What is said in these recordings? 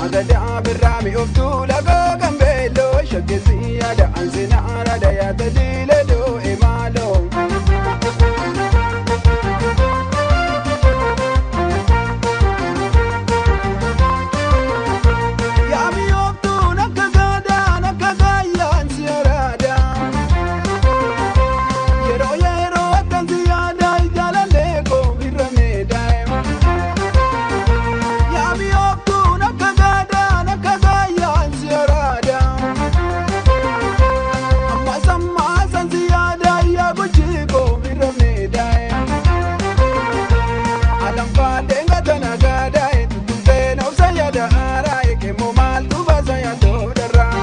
Agadaa birraa mi'ooftuu lagoo gambeelloo shaggeessi yaada ansina araada yaada liilee doo'e maaloo. Yaa mi'ooftuu nakka gaadaa nakka gaayyaan si araada. Yeroo yeroo akkan si yaada jaalallee koo irra meedaa'e. Yaa mi'ooftuu nakka gaadaa nakka gaayyaan si araada. Amma sammaa san si yaada yaa gochi koo irra meedaa'e. Alamfaadhee ngatana gaadaa'e tuttuqee noobsa yaada haaraa'e keemmoo maaltu baasa yaadoo darraa.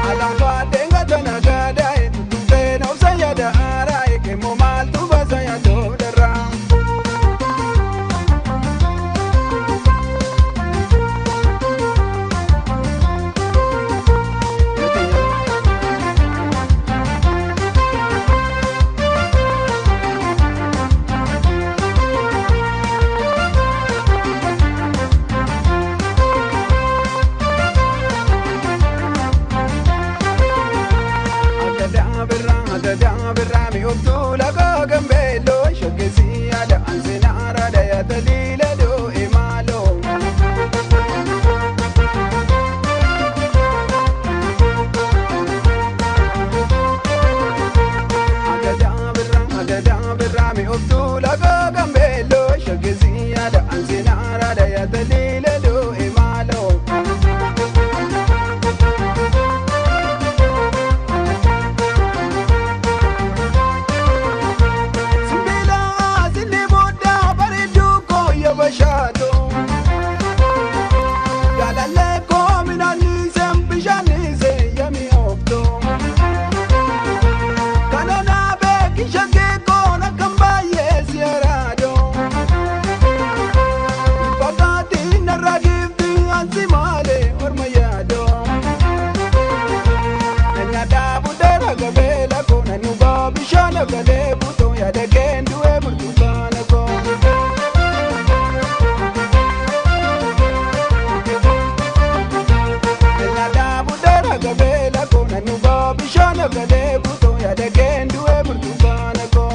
Alamfaadhee ngatana gaadaa'e tuttuqee noobsa yaada haaraa'e keemmoo maaltu baasa yaadoo darraa. Agadaa birraa mi'ooftuu lagoo gambeelloo shaggeessi yaada ansina araada yaada liilee doo'e maaloo. Agadaa birraa mi'ooftuu lagoo gambeelloo shaggeessi yaada ansina araada yaada liilee doo'e maaloo. Simbila sinni booda bareedduu koo yabashaatu. Jaalallee koo midhaannisee bishaannisee yami ooftu. Kana naa beeki shaggee koo nakkan baay'ee si araadu. Fakkaatiin narra giifti ansi maalee orma yaadu. Nyaata buddeena gabeela koo nanu baa bishaan galee butoo yaada kendu'ee burtukaana koo. Nyaata buddeena gabeela koo nanu baa bishaan galee butoo yaada kendu'ee burtukaana koo.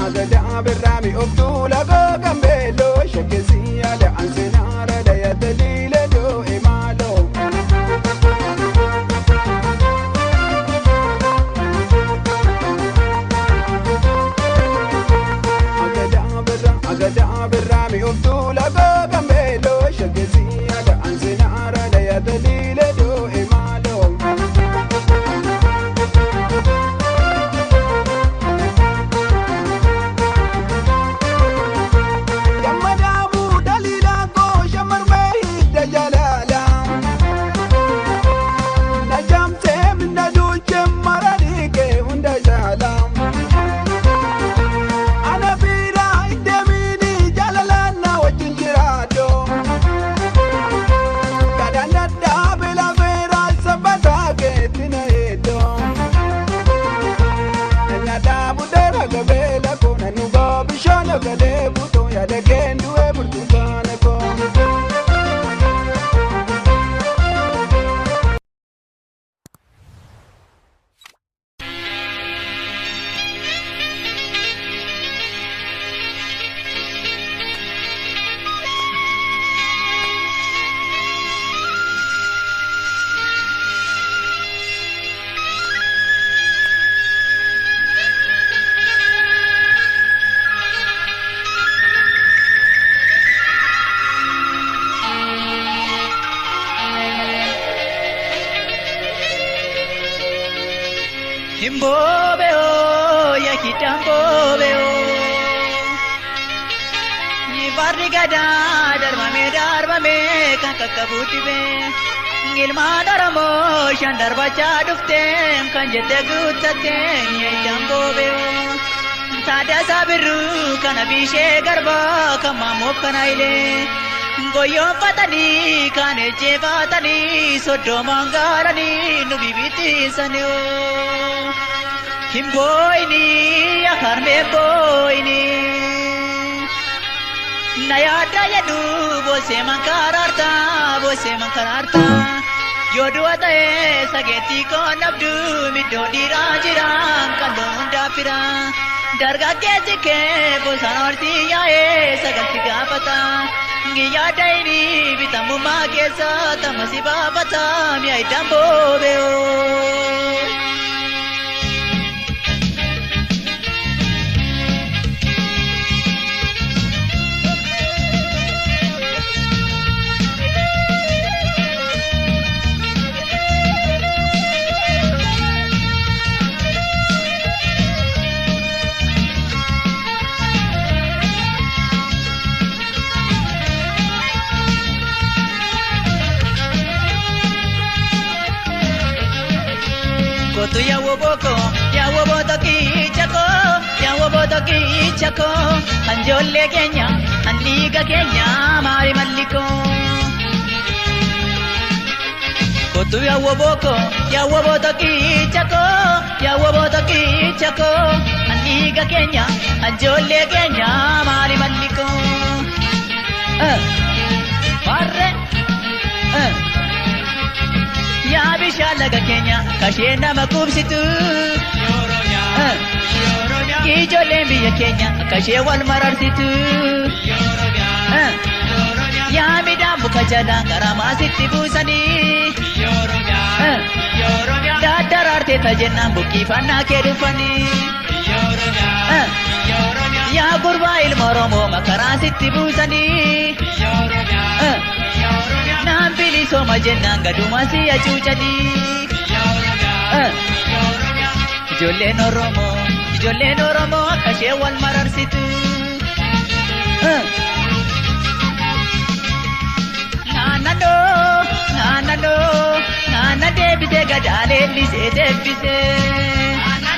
Agadaa birraa mi'ooftuu lagoo gambeelloo shaggeessi yaada ansina araada yaada liilee doo'e maaloo. Agadaa birraa mi'ooftuu lagoo gambeelloo shaggeessi yaada ansina araada yaada liilee doo'e maaloo. Gammadaabuu daliilaa koo shamarree hidda jalaala. Na jaamsee minna duuchee mara dhiqee hunda jaala. Ana biiraa iddeemiini jaalalaan na wajjin jiraadho. Kadhannadhaa beela feeraa sabbataa keetti na heddoo. Nyaata buddeena gabeela koo nanu baa bishaan galee butoo yaada kendu'ee burtukaana koo. Himboobeo ya hidhamboobeo Farri gadaa darbame darbame qaqqabuu dhibee. Ilmaan Oromoo shan darbachaa dhufteen kan jette guuttatteen yaadaan boobee. Taaddasaa Birruu kana bishee garbaa kan maamoof kana ilee. Goyyoonfatanii kan ejjeefatanii soddomaan gaaranii nu bibitiisanii. Hin boo'inii harmee boo'inii. Na yaadda jedhu boosee mankaraartaa boosee mankaraartaa. Yoo du'a ta'ee sageettii koo nabdu middoo dhiiraa jiraan kan loon hundaa fira. Dargaggeessi kee bosona hortii yaa'ee sagalti gaafata. Giyyaa dayini bitamummaa keessa tamasi baafata mi'a iddaan boobe'oo. Kotu yawo boko, yawo boto kichako, yawo boto kichako. Anjolle keenya, anniga keenya, maari malliko. Kotu yawo boko, yawo boto kichako, yawo boto kichako. Anniga keenya, anjolle keenya, maari malliko. Barre. Yaa bishaan laga keenya kashee nama kubsitu. Ijoolleen biyya keenya kashee wal mararsitu. Yaa midhaan muka jalaan karaa maasitti buusanii. Daddaraartee tajennaan buqqifannaa kee dhufanii. Yaa gurbaa ilma Oromoo makaraa sitti buusanii. Naan bilisooma jennaan gaduma si hacuucanii. Ijoolleen Oromoo, ijoolleen Oromoo akka ishee wal mararsitu. Naannoo, naannoo, naanna deebisee gadaa leellisee deebisee.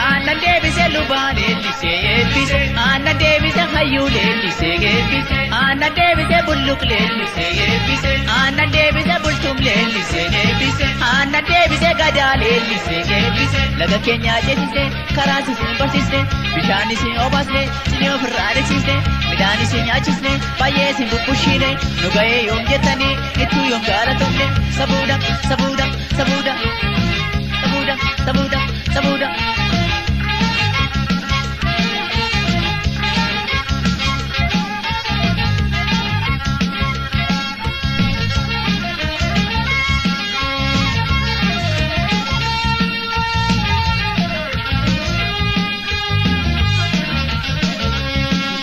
Aannan deebisee lubaa leellisee eebbise. Aannan deebisee hayyuu leellisee eebbise. Aannan deebisee bulluq leellisee eebbise. Aannan deebisee bultum leellisee eebbise. Aannan deebisee gadaa leellisee eebbise. Laga keenyaa ceesise, karaa isin barsiisne, bishaan isin obaasne, isin ofirraa dheessisne, midhaan isin nyaachisne, baay'ee isin bubbushiine, nu ga'ee yoom jettanii, ittuu yoom gaalatomne, sabuudha, sabuudha, sabuudha, sabuudha, sabuudha, sabuudha.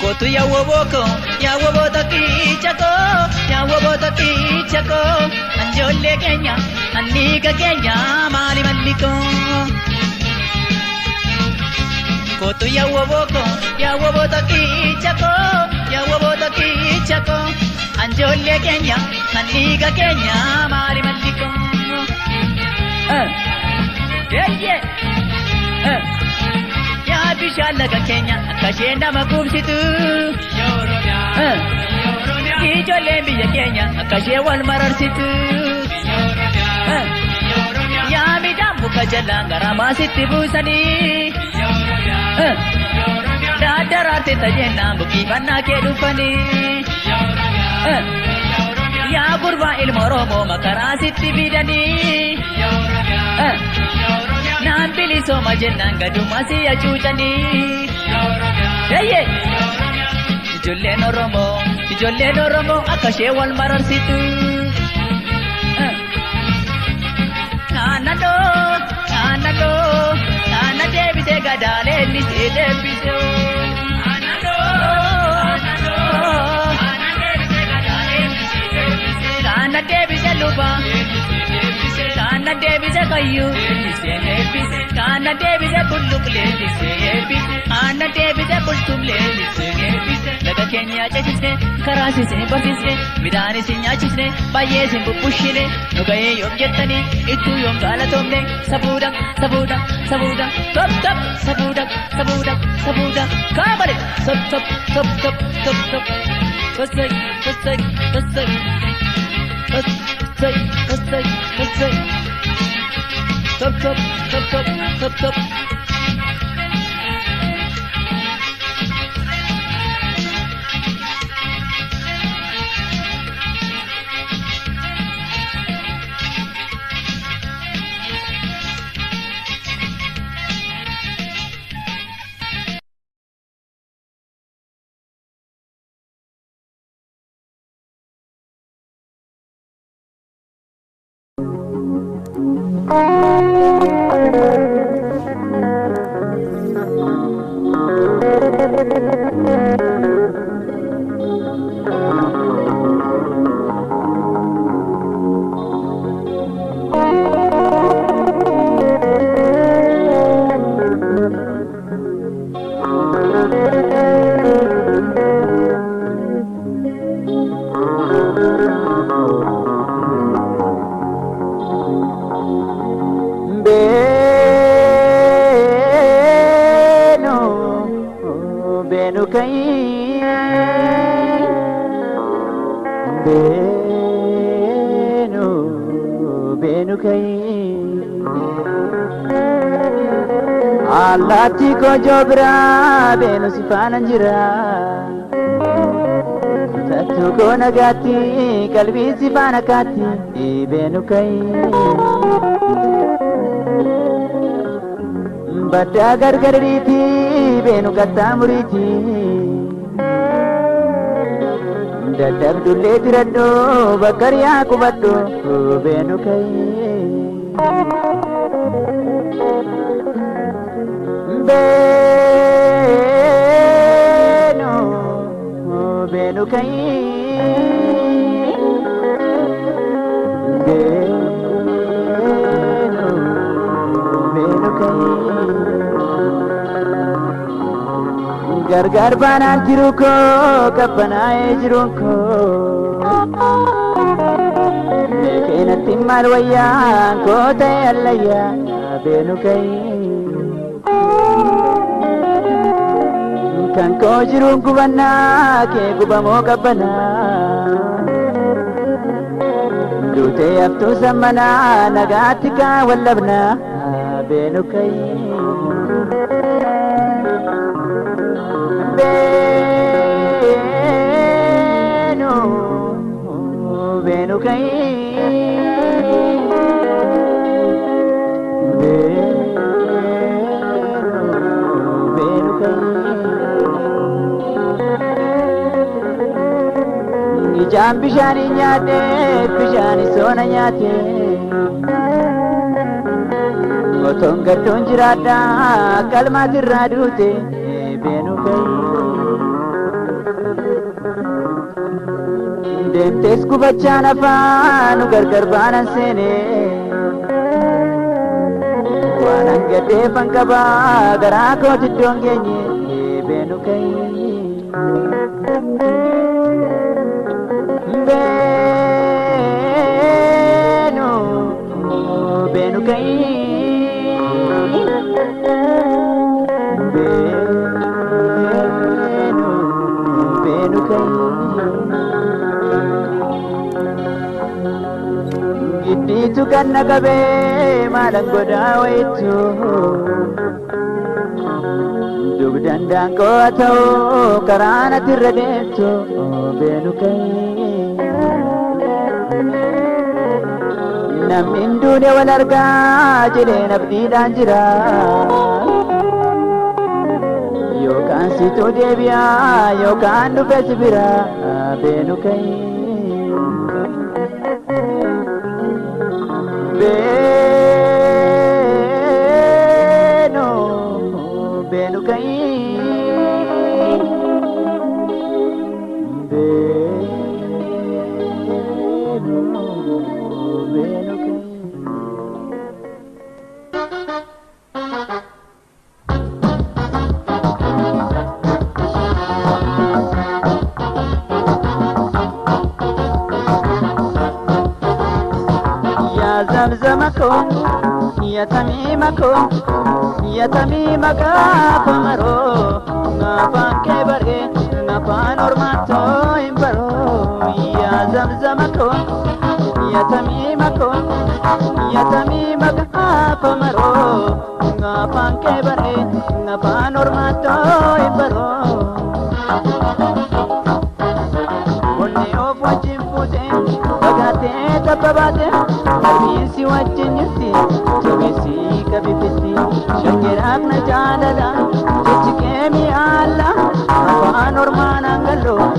Kotu yawo boko, yawo boto kichako, yawo boto kichako. Anjolle keenya, anniga keenya, maali malliko. Kotu yawo boko, yawo boto kichako, yawo boto kichako. Anjolle keenya, anniga keenya, maali malliko. Yeah, yeah. Yaa bishaan laga keenya akka isheen nama kubsitu. Ijoolleen biyya keenya akka ishee wal mararsitu. Yaa midhaan muka jalaan gara maasitti buusanii. Daddaraatti tajennaan buqqifannaa kee dhufanii. Yaa gurbaa ilma Oromoo makaraa sitti fidanii. Naan bilisoo jennaan gaduma si hacuucanii. Ijoolleen Oromoo, ijoolleen Oromoo akka ishee wal mararsitu. Naannoo, naannoo, naanna deebisee gadaa leellisee deebisee. Naanna deebisee lubaa. Kaana deebisee kayyuu. Kaana deebisee bulluq. Kaana deebisee bultum. nyaachisne karaa isin barsiisne midhaan isin nyaachisne baay'ee isin bubbushine nu ga'ee yoom jettanii ittuu yoom galatoomne safuudha safuudha safuudha top top safuudha safuudha safuudha kaabale top top top top top top tosai tosai tosai tosai tosai tosai top top top top top top. Allaatti kojoo biraa beenu si faana jira. Tattuu koo nagaatti qalbii si faana kaatti beenu kayi. Baddaa gargar riiti beenu qaxxaamuriiti. Dadhabdullee tiradhu bakka riyaa qubadhu beenu kayi. Beenu beenu kayi beenu beenu kayi gargar baanaan jiru koo qabbanaa'ee jiruun koo meeqeenatti maal wayyaan koo ta'e allayyaa beenu kayi. Kan koo jiruun gubannaa kee gubamoo qabbanaa duutee haftuu sammanaa nagaatti kaa wallabnaa beenu kayi. Beenu beenu kayi. Beenu beenu kayi. Ijaan bishaanii nyaate bishaanii soona nyaate otoon gaddoon jiraadha qalmaatirraa duute beenu kayi. Deemtees gubachaan afaanu gargar baanan seene waan hangaddeeffan qabaa garaa kooti iddoon geenye beenu kayi. Beenu beenu kayi beenu beenu kayi giddiitu kan na qabee maalan godhaa wayittu dugdaan daangoo haa ta'u karaa natti irra deemtu beenu kayi. Namni hin duune wal argaa jedheen abdiidhaan jira. Yookaan situ deebi'aa yookaan dhufe si bira beenu kayi. Beenu beenu kayi. Beenu beenu kayi. koo, yaa tamiima koo, yaa tamiima gaafa maroo, afaan kee baree afaan ormaatoo hin baroo. Yaa zamzama koo, yaa tamiima koo, yaa tamiima gaafa maroo, afaan kee baree afaan ormaatoo hin baroo. Onnee of wajjin fuutee fagaatee tabba baatee qalbiin si wajjin jirti jabeessii qabifitti shakkiraaf na jaalala jechi kee mi'aala afaan ormaan angalloo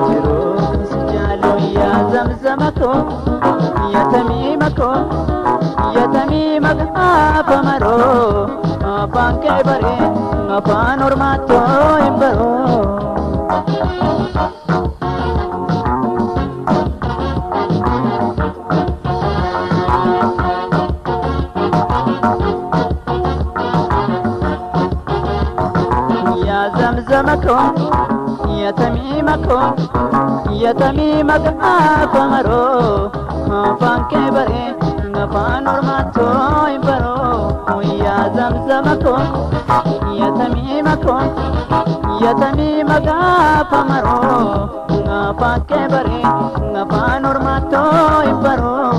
jiruu si jaaloo. Yaa zamzama koo, yaa tamiima koo, yaa tamiima gaafa maroo, afaan kee baree afaan ormaatoo hin baroo. Yaa zamzama koo, yaa tamiima koo, yaa tamiima gaafa maroo, afaan kee baree afaan ormaatoo hin baroo. Yaa zamzama koo, yaa tamiima koo, yaa tamiima gaafa maroo, afaan kee baree afaan ormaatoo hin baroo.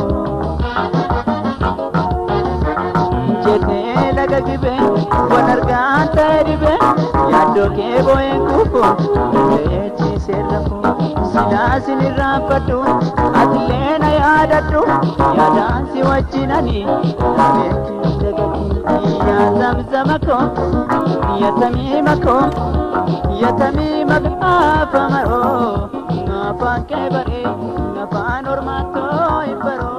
Jettee laga gibee waan argaan ta'e dhibee yaaddoo kee boo'een kuufu danda'ee rafu silaa sin irraanfadhu atillee na yaadadhu yaadaan si wajjin ani dagatti. Yaa zamzama koo, yaa tamiima koo, yaa tamiima gaafa maroo, afaan kee baree afaan ormaatoo hin baroo.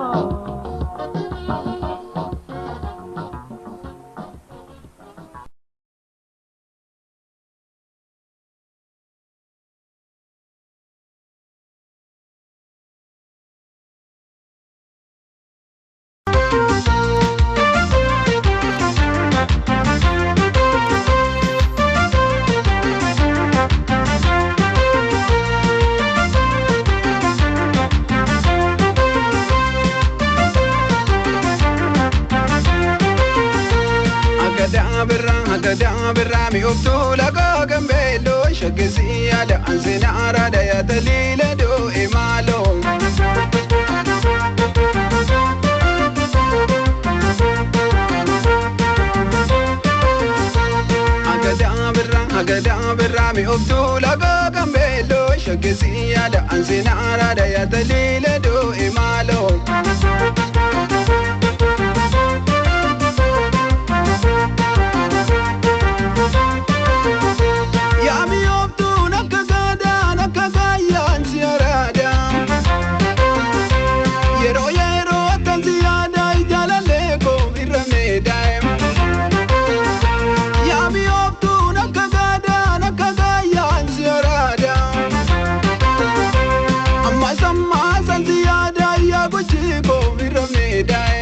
Agadaa birraa mi'ooftuu lagoo gambeelloo shakkisii yaada ansina araada yaa taliila doo'e maaloo. Agadaa birraa agadaa birraa mi'ooftuu lagoo gambeelloo shakkisii yaada ansina araada yaa taliila doo'e maaloo. Yaami ooftuun akka gaadaan akka gaayyaan si araada. Yeroo yeroo akkan si yaada jaalallee koo irra meedaa'e. Yaami ooftuun akka gaadaan akka gaayyaan si araada. Ammas ammas si yaada yaa gochi koo irra meedaa'e.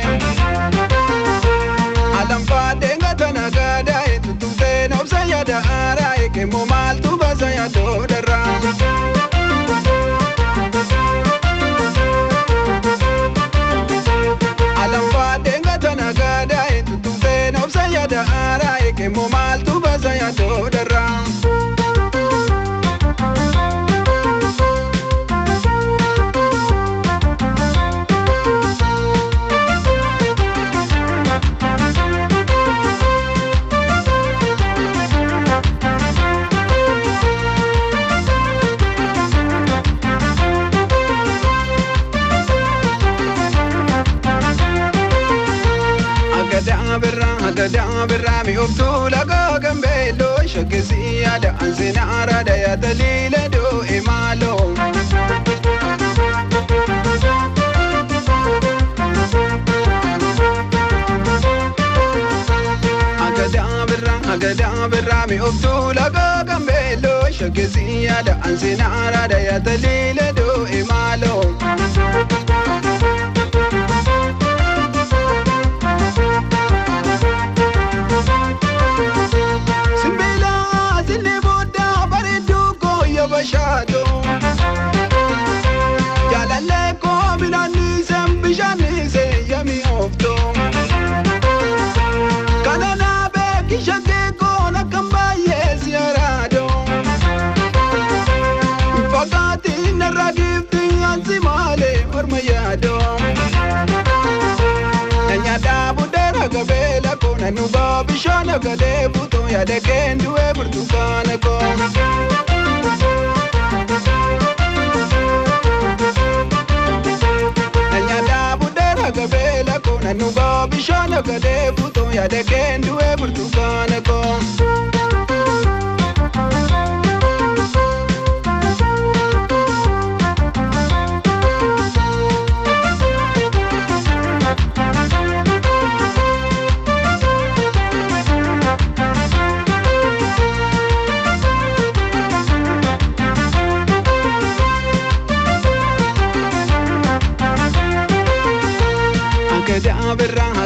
Alamfaadhee gatana gaadaa'e tuttuqeen obsa yaada aaraa'e keemmoo maaltu baasa yaadoo darraa. Alamfaadhee gatana gaadaa'e tuttuqeen obsa yaada aaraa'e keemmoo maaltu baasa yaadoo darraa. Agadaa birraa agadaa birraa mi'ooftuu lagoo gambeelloo shakkisii yaada ansina araada yaa taliila doo'e maaloo. Agadaa birraa agadaa birraa mi'ooftuu lagoo gambeelloo shakkisii yaada ansina araada yaa taliila doo'e maaloo. Simbila sinni booda bareedduu koo yaa bashaatoo. Jaalallee koo midhaannisee bishaannisee yaa mi'ooftoo. gadee fuutoo yaada keendu'ee burtukaana koo. Nyaata buddeena gabeela koo naannoo bishaan gadee fuutoo yaada keendu'ee burtukaana koo.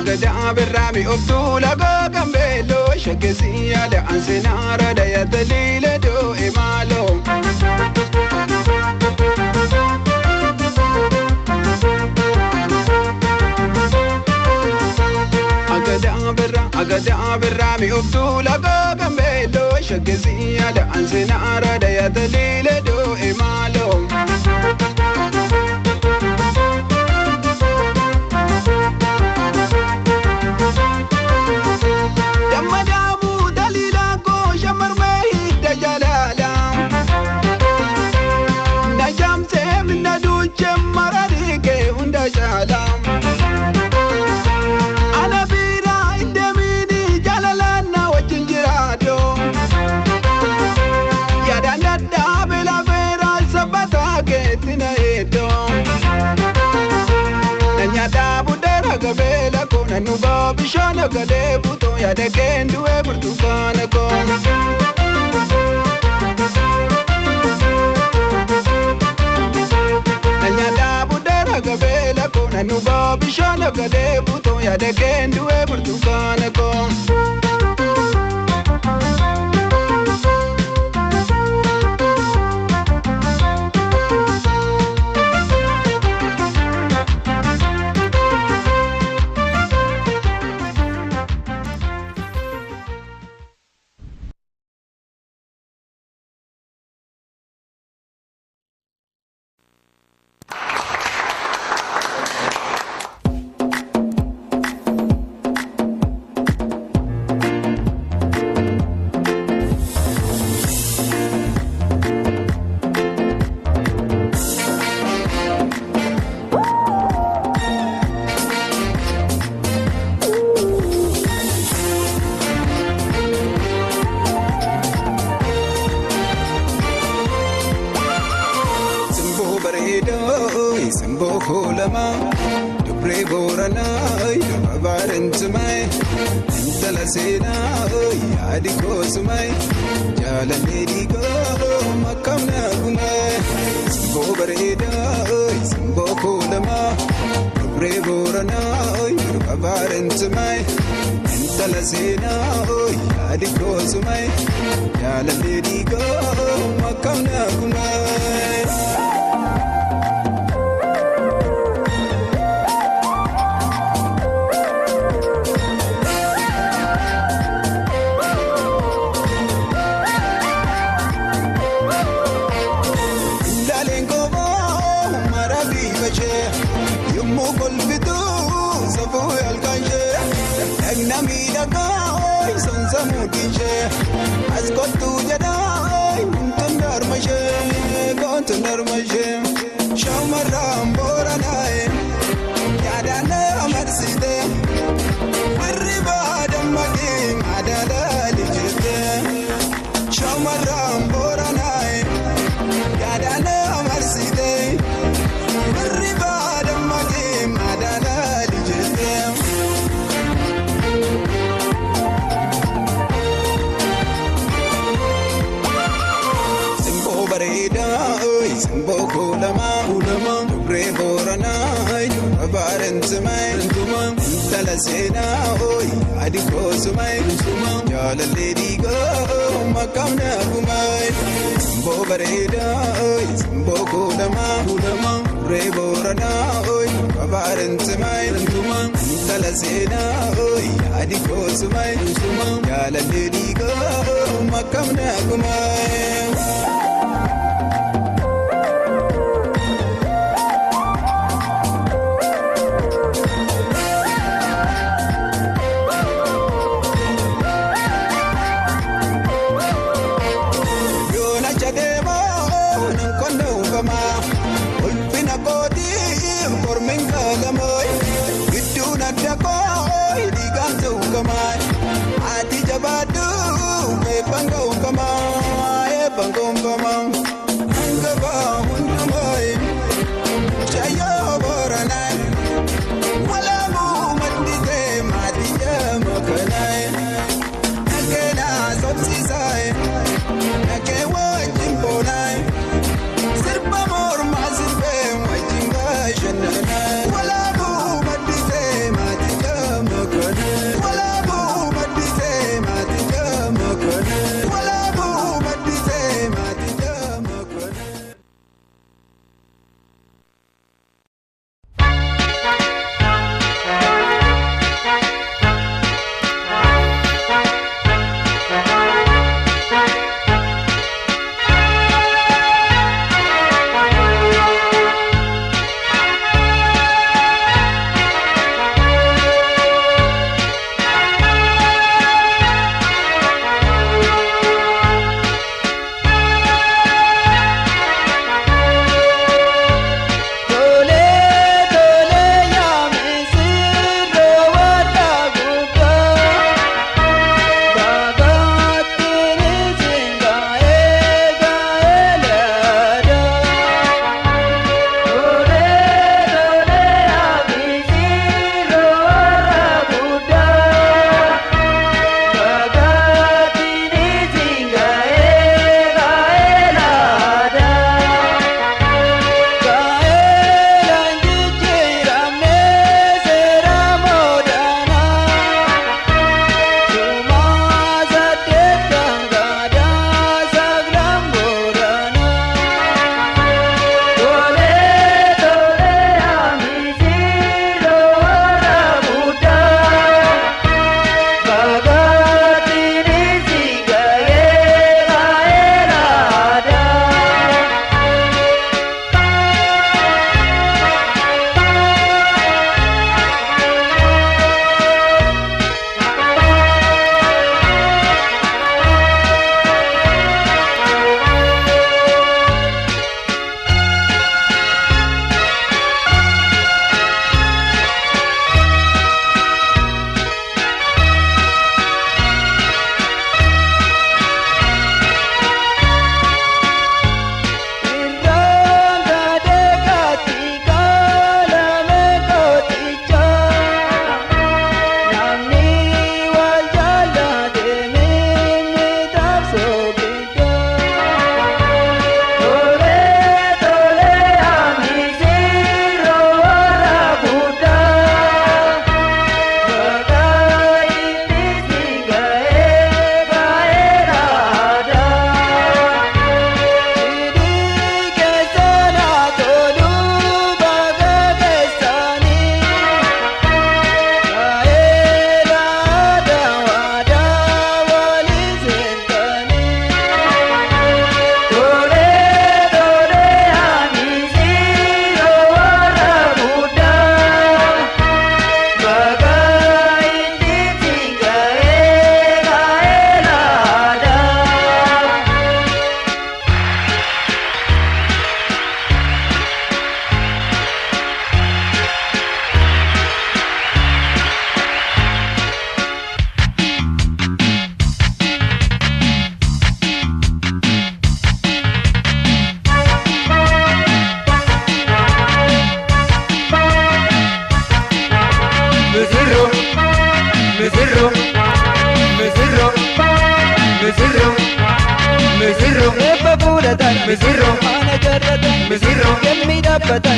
Gadaa birraa mi'ooftuu lagoo gambeelloo shakkisii yaada ansinaara dayata liilee doo'e maaloo. Gadaa birraa mi'ooftuu lagoo gambeelloo shakkisii yaada ansinaara dayata liilee doo'e maaloo. Ana biraa indeemini jaalalaan na wajjin jiraatu. Yaadaan dadhabee lafeera sabbataa keetti na eeddoo. Nyaata buddeena gabeela koo naannoo bishaan gadee fuutoo yaada keendu'ee burtukaana koo. Nyaata buddeena gabeela koo naannoo bishaan gadee fuutoo yaada keendu'ee burtukaana koo.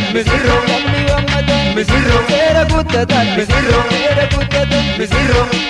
Misirro, misirro, misirro, misirro, misirro, misirro.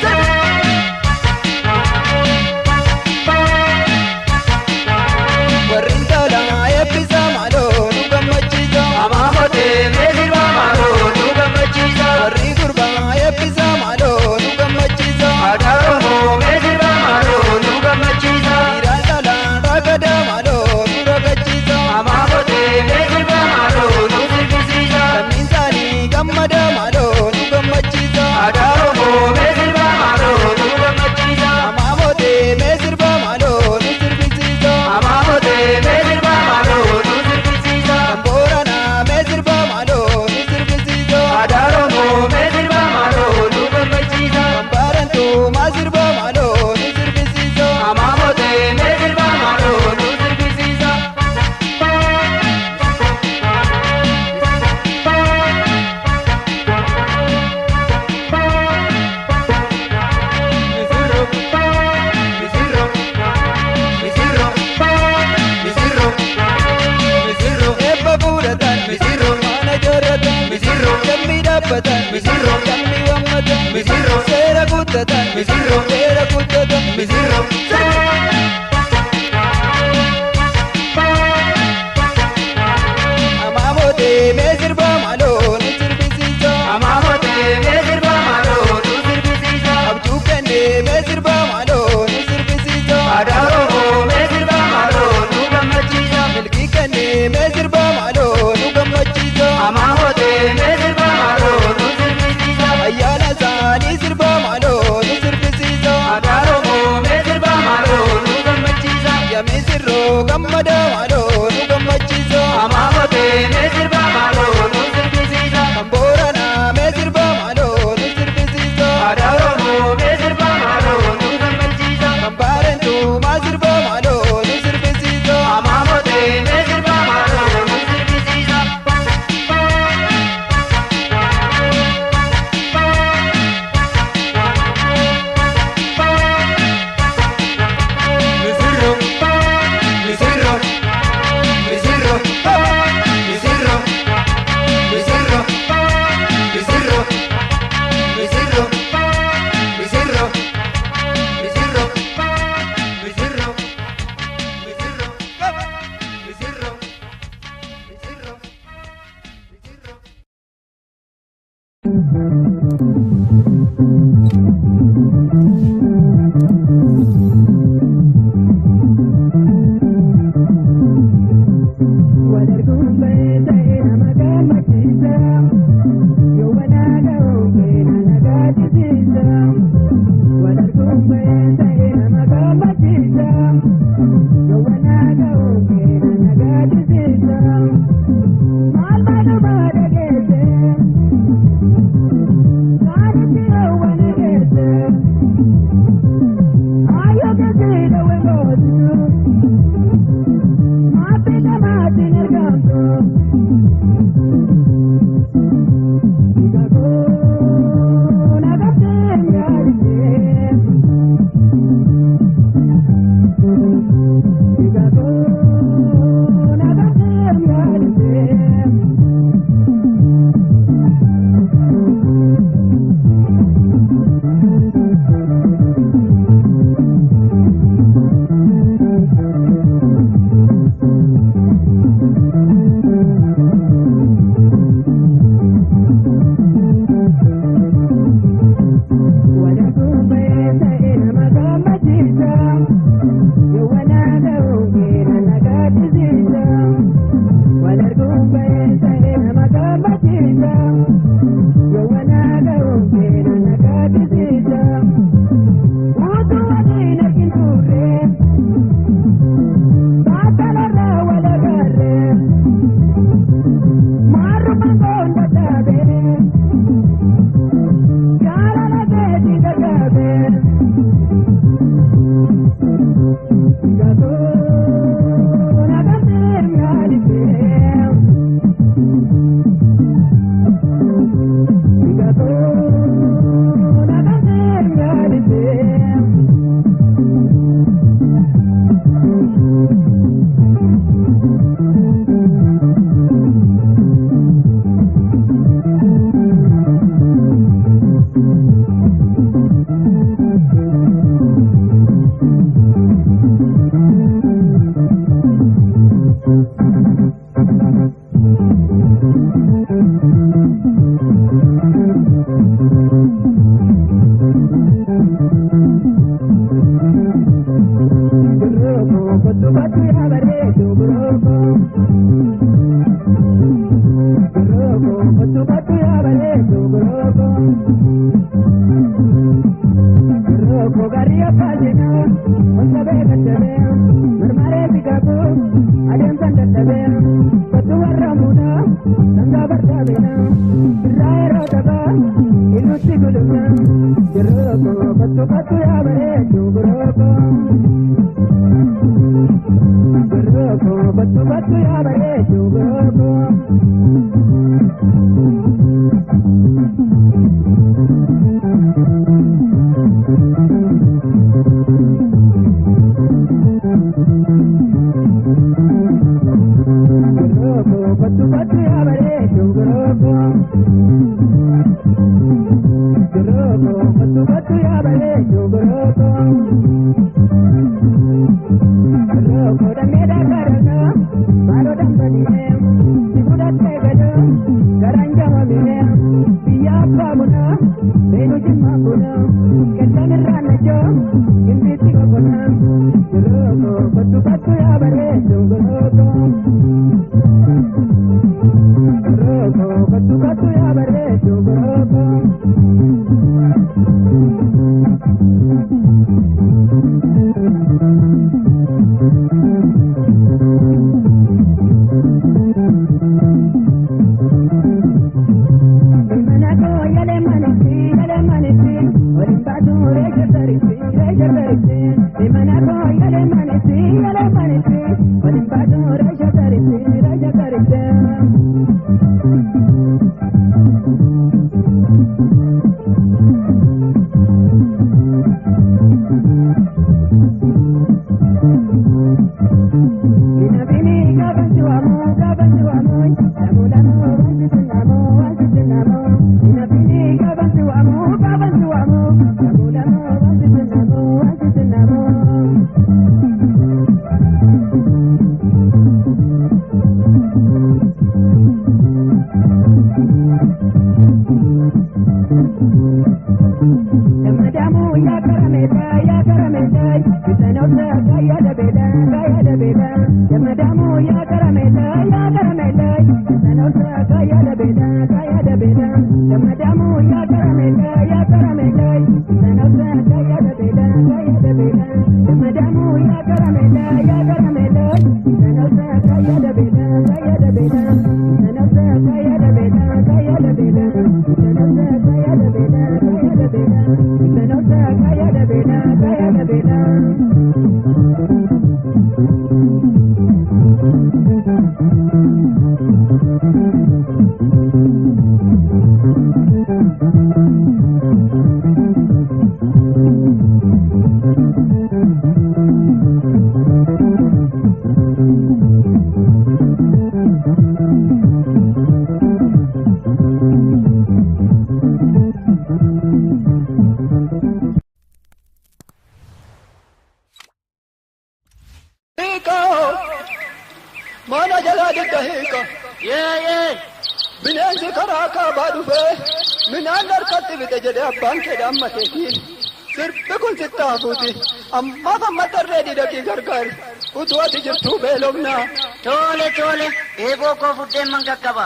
Amamo de Misirro seera guuttatan misirro seera guuttatan misirro. Amaamootee mee sirba maaloo nu sirbisiisa. Amaamootee mee sirba maaloo nu sirbisiisa. Abjuu kennee mee sirba maaloo nu sirbisiisa. Aadaa Oromoo mee sirba maaloo nu gammachiisa. Milkii kennee mee sirba maaloo nu gammachiisa. Amaamootee mee sirba maaloo nu sirbisiisa. Ayyaana isaanii sirba maaloo nu sirbisiisa. Aadaa Oromoo mee sirba maaloo nu gammachiisa. Yaa misirroo gammada maaloo nu gammachiisa. Amaamootee mee sirba maaloo nu sirbisiisa. Kan Booranaa mee sirba maaloo nu sirbisiisa. Aadaa Oromoo mee sirba maaloo nu gammachiisa. Kan Baarentuu maa sirba maaloo nu sirbisiisa. Amaamootee mee sirba maaloo nu sirbisiisa. Misirro, misirro, misirro, misirro, misirro, misirro, misirro, misirro, misirro, misirro, misirro, misirro, misirro, misirro. Tole tole eeboo koo fuddeen man qaqqaba.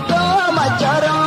Machaara.